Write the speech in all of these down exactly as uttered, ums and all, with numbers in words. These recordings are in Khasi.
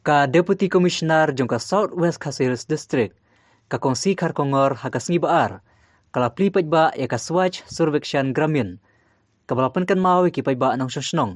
Ka Deputy Commissioner jong ka South West Khasi Hills District, ka Kong C Kharkongor, ha ka sngi Ba-ar ka la plie paidbah ïa ka Swachh Survekshan Gramin, kaba la pynkynmaw ïa ki paidbah nongshong shnong,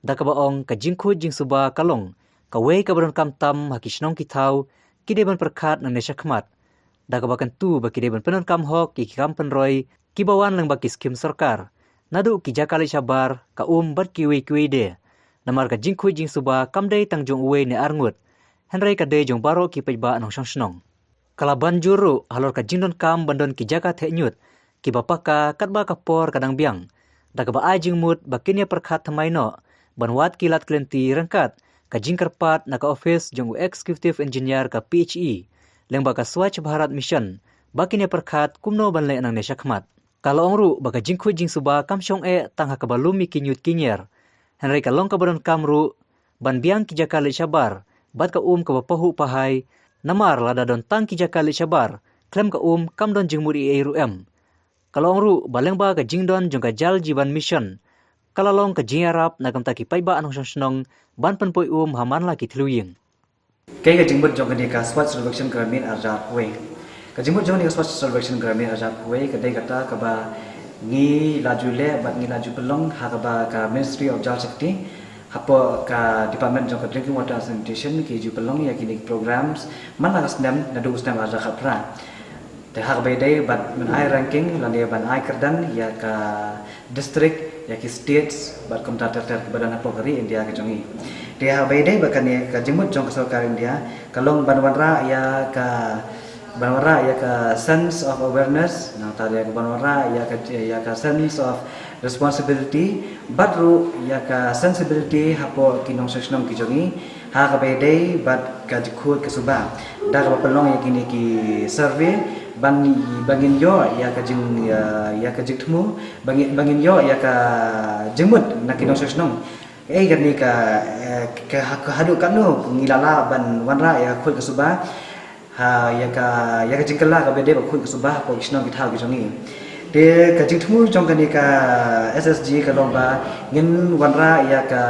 da kaba ong ka jingkhuid jingsuba ka long kawei kaba donkam tam ha ki shnong ki thaw, ki dei ban pyrkhat nangne shakhmat, da kaba kyntu ba ki dei ban pyndonkam hok ïa ki kam pynroi kiba wan lyngba ki skhim sorkar, naduh ki jaka leit shabar, ka um bad kiwei kiwei de. Namar ka jingkhuid jingsuba kam dei tang jong uwei ne ar ngut, hynrei ka dei jong baroh ki paidbah nongshong shnong. Ka la ban jur ruh halor ka jingdonkam ban don ki jaka theh ñiut kiba paka katba ka por ka dang biang, da kaba ai jingmut ba kin ïa pyrkhat thymmai noh ban wad ki lad ki lynti ryngkat ka jingkyrpad na ka ophis jong u Executive Engineer ka P H E lyngba ka Swachh Bharat Mission ba kin ïa pyrkhat kumno ban leh nangne shakhmat. Ka la ong ruh ba ka jingkhuid jingsuba kam shong eh tang ha kaba lum ïa ki ñiut ki ñiar, hynrei ka long kaba donkam ruh ban biang ki jaka leit shabar bad ka um kaba pahuh pahai, namar lada don tang ki jaka leit shabar khlem ka um kam don jingmut ei ei ruh em. Ka la ong ruh ba lyngba ka jingdon jong ka Jal Jeevan Mission, ka la long ka jingïarap na ka bynta ki paidbah nongshong shnong ban pynpoi um ha man la ki thliew ïing. Kaei ka jingmut jong kane ka Swachh Survekshan Gramin ar hajar arphew wei? Ka jingmut jong kane ka Swachh Survekshan Gramin ar hajar arphew wei ka dei kata kaba ngi la ju leh bad ngi la ju pynlong ha kaba ka Ministry of Jal Shakti, hapoh ka Department jong ka Drinking Water and Sanitation, ki ju pynlong ïa kine ki programs man la ka snem naduh u snem ar hajar khatphra. Te ha kaba ïadei bad ban ai ranking lane ban ai kyrdan ïa ka district, ïa ki states bad kumta ter ter kiba don hapoh ka ri India ka jong ngi. Te ha kaba ïadei bad kane ka jingmut jong ka sorkar India ka long ban wanrah ïa ka, ban wanrah ïa ka sense of awareness, nangta ïa ka ban wanrah ïa ka, ïa ka sense of responsibility, bad ruh ïa ka sensibility hapoh ki nongshong shnong ki jong ngi ha kaba ïadei bad ka jingkhuid ka suba, da kaba pynlong ïa kine ki survey ban, ba ngin ïoh ïa ka jing, ïa, ïa ka jingthmu, ba ngin, ba ngin ïoh ïa ka jingmut na ki nongshong shnong. Ei kane ka, eh, ka, ka haduh katno ngi la lah ban wanrah ïa ka khuid ka suba, ha ïa ka, ïa ka jingkylla kaba ïadei bad khuid ka suba hapoh ki shnong ki thaw ki jong ngi. Te ka jingthmu jong kane ka S S G ka long ba ngin wanrah ïa ka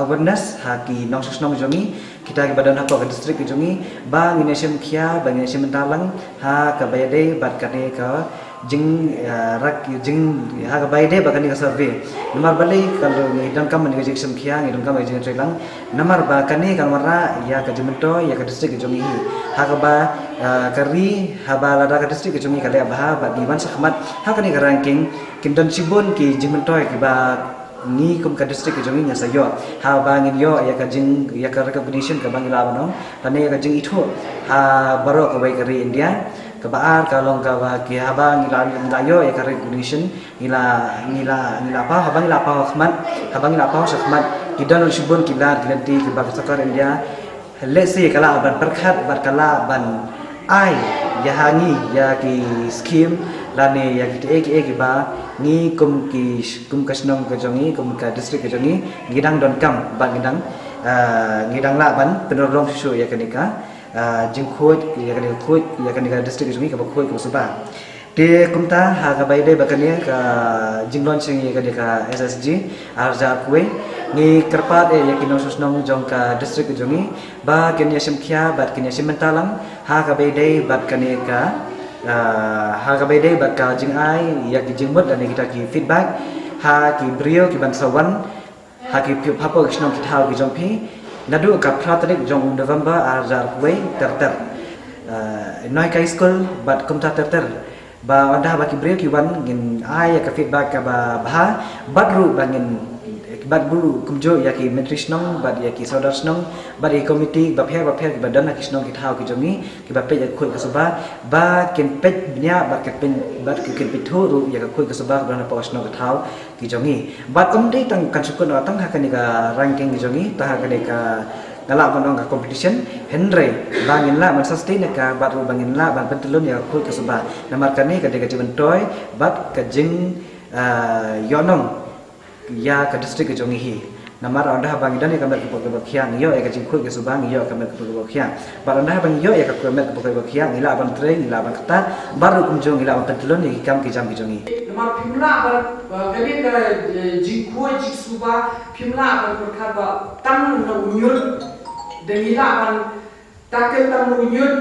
awareness ha ki nongshong shnong jong ngi, kita kiba don hapoh ka district ka jong ngi, ba ngin ïa shim khia, ba ngin ïa shim bynta lang ha kaba ïadei bad kane ka jing, eh, rak, jing, ha kaba ïadei bad kane ka survey. Namar balei ka long ngi donkam ïa ka jingshim khia, ngi donkam ïa ka jingtrei lang. Namar ba kane kan wanrah ïa ka jingmyntoi ïa ka district ka jong ngi hi. Ha kaba, eh, ka ri, haba lada ka district ka jong ngi ka leh bha bad ngi wan shakhmat ha kane ka ranking, kin don shibun ki jingmyntoi kiba ngi kum ka district ka jong ngi ngin sa ïoh. Haba ngin ïoh ïa ka jing, ïa ka recognition kaba ngi lah ban ong, lane ïa ka jingithuh ha baroh kawei ka ri India. Kaba ar ka long kaba ki haba ngi la, ngi la ïoh ïa ka recognition, ngi la, ngi la, ngi la paw, haba ngi la paw ha khmat, haba ngi la paw shakhmat, ki don shibun ki lad ki lynti kiba ka sorkar India, let's say, ka lah ban pyrkhat bad ka lah ban ai ïa ha ngi ïa ki skhim lane ïa ki, eh, ki, eh, kiba ngi kum ki, kum ka shnong ka jong ngi, kum ka district ka jong ngi, ngi dang donkam bad ngi dang, eh, ngi dang lah ban pynurlong shuh shuh ïa kane ka, eh, jingkhuid, ïa kane ka khuid, ïa kane ka district ka jong ngi kaba khuid kaba suba. Te kumta ha kaba ïadei bad kane ka jinglaunching ïa kane ka S S G ar hajar arphew wei, ngi kyrpad eh ïa ki nongshong shnong jong ka district ka jong ngi ba kin ïa shim khia bad kin ïa shim bynta lang ha kaba ïadei bad kane ka, ah, ha kaba ïadei bad ka jingai ïa ki jingmut lane kita ki feedback ha ki briew ki ban sa wan ha ki phi, hapoh ki shnong ki thaw ki jong phi, naduh ka phra tarik jong u November ar hajar arphew wei ter ter. Ah, noi ka skul bad kumta ter ter. Ba ynda ba ki briew ki wan ngin ai ïa ka feedback kaba bha, bad ruh ba ngin, bad ruh kumjuh ïa ki myntri shnong, bad ïa ki sordar shnong, bad ïa ki komiti bapher bapher kiba don ha ki shnong ki thaw ki jong ngi, kiba peit ïa ka khuid ka suba, ba kin peit bniah, bad kin peit, bad kin peit thuh ruh ïa ka khuid ka suba kaba don hapoh ka shnong ka thaw ki jong ngi. Bad ym dei tang kan shu kut noh tang ha kane ka ranking ki jong ngi, tang ha kane ka, nga lah ban ong, ka competition, hynrei ba ngin lah ban sustain ïa ka bad ruh ba ngin lah ban pyntyllun ïa ka khuid ka suba. Namar kane ka dei ka jingmyntoi bad ka jing, ah, ïohnong ïa ka district ka jong ngi hi. Namar ynda haba ngi don ïa ka met ka pyrkhat ka bakhiah, ngi ïoh ïa ka jingkhuid ka suba, ngi ïoh ïa ka met ka pyrkhat ka bakhiah. Bad ynda haba ngi ïoh ïa ka met ka pyrkhat ka bakhiah, ngi lah ban trei, ngi lah ban ktah, bad ruh kumjuh ngi lah ban pyntyllun ïa ki kam ki jam ki jong ngi. Namar phim lah ban, eh, kane ka, eh, jingkhuid jingsuba, phim lah ban pyrkhat ba tang na u ñiut Dang ïa lah ban tackle tang u ñiut,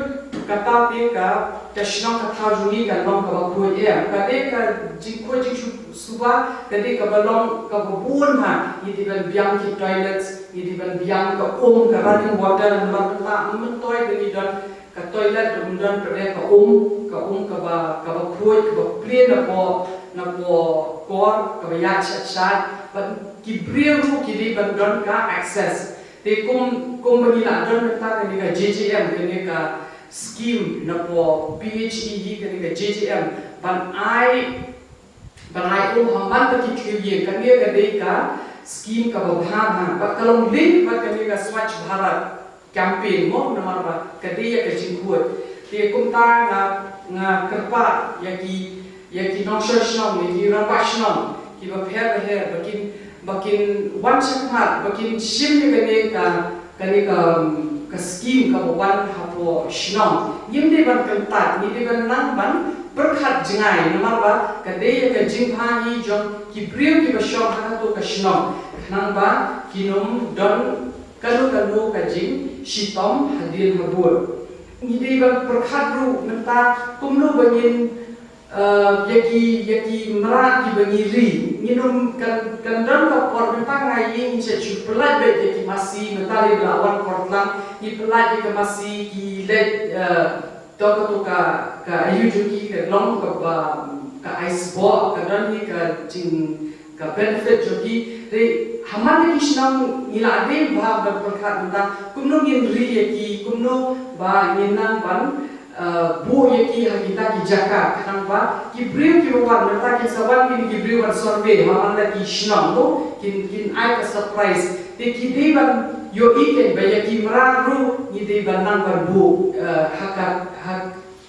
kata te ka, ka shnong ka thaw jong ngi kan long kaba khuid em. Ka dei ka jingkhuid jingshu-, suba, ka dei kaba long kaba bun ha, ngi dei ban biang ki toilets, ngi dei ban biang ka um, ka running water, namar mynta, myntoi dang ïa don ka toilet, dang don ka dei ka um, ka um kaba, kaba khuid, kaba clean napoh, napoh kor, kaba ïaid shat shat, bad ki briew ruh ki dei ban don ka access. Te kum, kum ba ngi la don mynta kane ka J J M, kane ka scheme napoh P H E hi, kane ka J J M, ban ai, ban ai um ha man ba ki thliew ïing, kane ka dei ka scheme kaba bha bha, bad ka long link bad kane ka Swachh Bharat campaign mo, namar ba ka dei ïa ka jingkhuid. Te kumta nga, nga kyrpad ïa ki, ïa ki nongshong shnong, ïa ki rangbah shnong kiba pher ba pher, ba kin, ba kin wan shakhmat, ba kin shim ïa kane ka, kane ka, ka scheme kaba wan hapoh shnong. Ngim dei ban kyntait, ngi dei ban nang ban pyrkhat jngai, namar ba ka dei ïa ka jingbha hi jong ki briew kiba shong ha kato ka shnong, khnang ba kin ym don kano kano ka jingshitom hadien habud. Ngi dei ban pyrkhat ruh mynta kumno ba ngin, eh, ïa ki, ïa ki mrad kiba ngi ri. Ngin ym, kan, kan don ka por mynta nga ïohi ngin sa shu pyllait beit ïa ki masi, mynta lei ba la wan por tlang, ngi pyllait ïa ki masi, ki leit, eh, to kato ka, ka aïu jong ki ka long kaba, ka ai sboh, ka don hi ka jing, ka benefit jong ki. Te ha man la ki shnong ngi la dei ban pyrkhat mynta kumno ngin ri ïa ki, kumno ba ngin nang ban, eh, buh ïa ki ha kita ki jaka, khnang ba ki briew kiba wan mynta kin sa wan kine ki briew ban survey ha man la ki shnong, to kin, kin ai ka surprise. Te ki dei ban ïohi kein ba ïa ki mrad ruh ngi dei ban nang ban buh, eh, ha ka, ha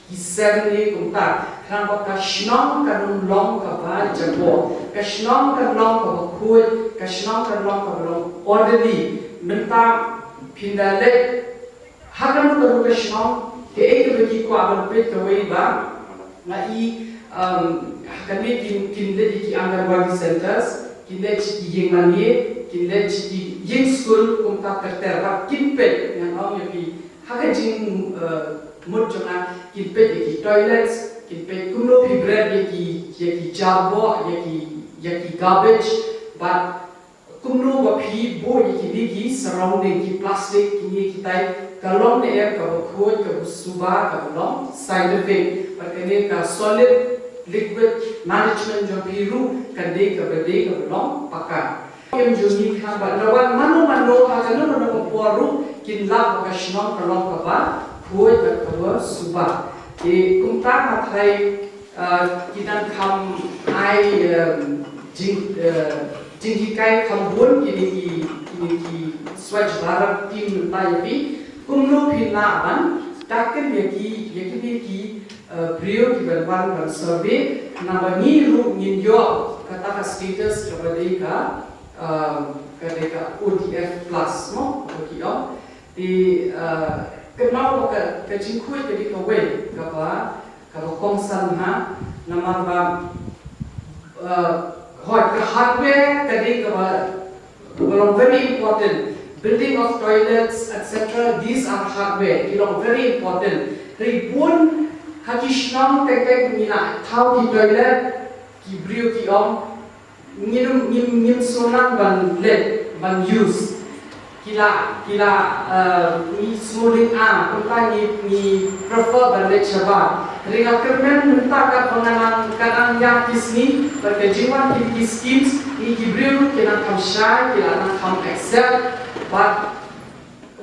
ki sem ne kumta, khnang ba ka shnong kan ym long kaba jaboh, ka shnong kan long kaba khuid, ka shnong kan long kaba long orderly. Mynta phin da leit ha kano kano ka shnong, kaei kaba ki kwah ban peit, kawei ba nga i, um, ha kane kin, kin leit ki Anganwadi centers, kin leit ki ïing mane, kin leit ki ïing skul, kumta ter ter, ba kin peit, ngan ong ïa phi, ha ka jing, eh, mut jong nga, kin peit ïa ki toilets, kin peit kumno phi bret ïa ki, ïa ki jarboh, ïa ki, ïa ki garbage, bad kumno ba phi buh ïa kine ki surrounding, ki plastic, kine kitai, ka long ne em kaba khuid, kaba suba, kaba long scientific, bad kane ka solid liquid management jong phi ruh kan dei kaba dei kaba long paka. Kem jong ngi khnang ba la wan mano mano ha kano kano ka por ruh kin lap ba ka shnong ka long kaba khuid bad kaba suba. Te kumta nga tharai, ah, ki nang kham ai, em, jing, eh, jinghikai kham bun kine ki, kine ki Swachh Bharat team mynta ïa phi. Kumno phi lah ban tackle ïa ki, ïa kine ki, eh, briew kiban wan ban survey, naba ngi ruh ngin ïoh kata ka status kaba dei ka, eh, ka dei ka O D F plus, no? Kaba ki ong. Te, eh, kynmaw ba ka, ka jingkhuid ka dei kawei kaba, kaba kongsan ha, namar ba, eh, hooid ka hardware ka dei kaba, kaba long very important. Building of toilets, et cetera. These are hardware. Ki long very important. Hynrei bun ha ki shnong teng teng ngi la thaw ki toilet, ki briew ki ong, ngim, ngim, ngim sngewtynnat ban leh, ban use. Ki la, ki la, eh, ngi sngewlyngngoh, kumta ngi, ngi prefer ban leh shabar. Hynrei nga kyrmen mynta katba nga nang, ka nang ïaid ki sngi, bad ka jingwan ki, ki schemes, ngi ki briew ki nang kham shai, ki la nang kham accept, bad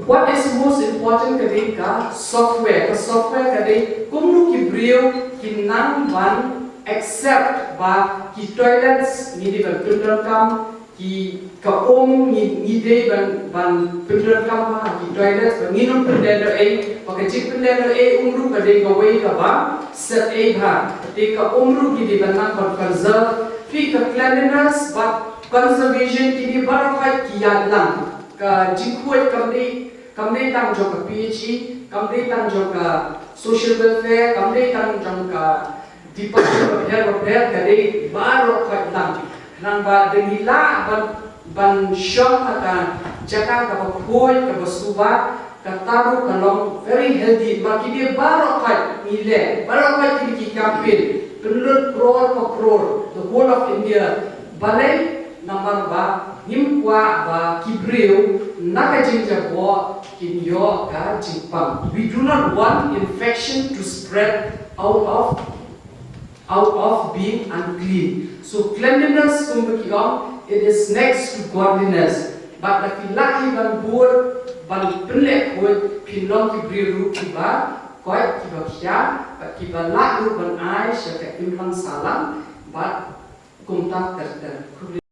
what is most important ka dei ka software. Ka software ka dei kumno ki briew kin nang ban accept ba ki toilets ngi dei ban pyndonkam, ki, ka um ngi, ngi dei ban, ban pyndonkam ha ki toilets, ba ngin ym pynlehnohei, ba ka jingpynlehnohei um ruh ka dei kawei kaba set ei bha. Te ka um ruh ngi dei ban nang ban conserve. Phi, ka cleanliness bad conservation kine baroh khoit ki ïaid lang. Ka jingkhuid kam dei, kam dei tang jong ka P H E, kam dei tang jong ka social welfare, kam dei tang jong ka department bapher bapher, ka dei baroh khoit lang. Khnang ba dang ïa lah ban, ban shong ha ka, jaka kaba khuid, kaba suba, kata ruh ka long very healthy. Namar kine baroh khoit ngi leh, baroh khoit kine ki campaign, pynlut klur pa klur, the whole of India. Balei? Namar ba ngim kwah ba ki briew na ka jingjaboh kin ïoh ka jingpang. We do not want infection to spread out of out of being unclean. So cleanliness, kumba ki ong, it is next to godliness. Bad lada phi lah hi ban bud, ban pynleh khuid, phin long ki briew ruh kiba koit, kiba khia, bad kiba lah ruh ban ai sha ka imlang sahlang bad kumta ter ter.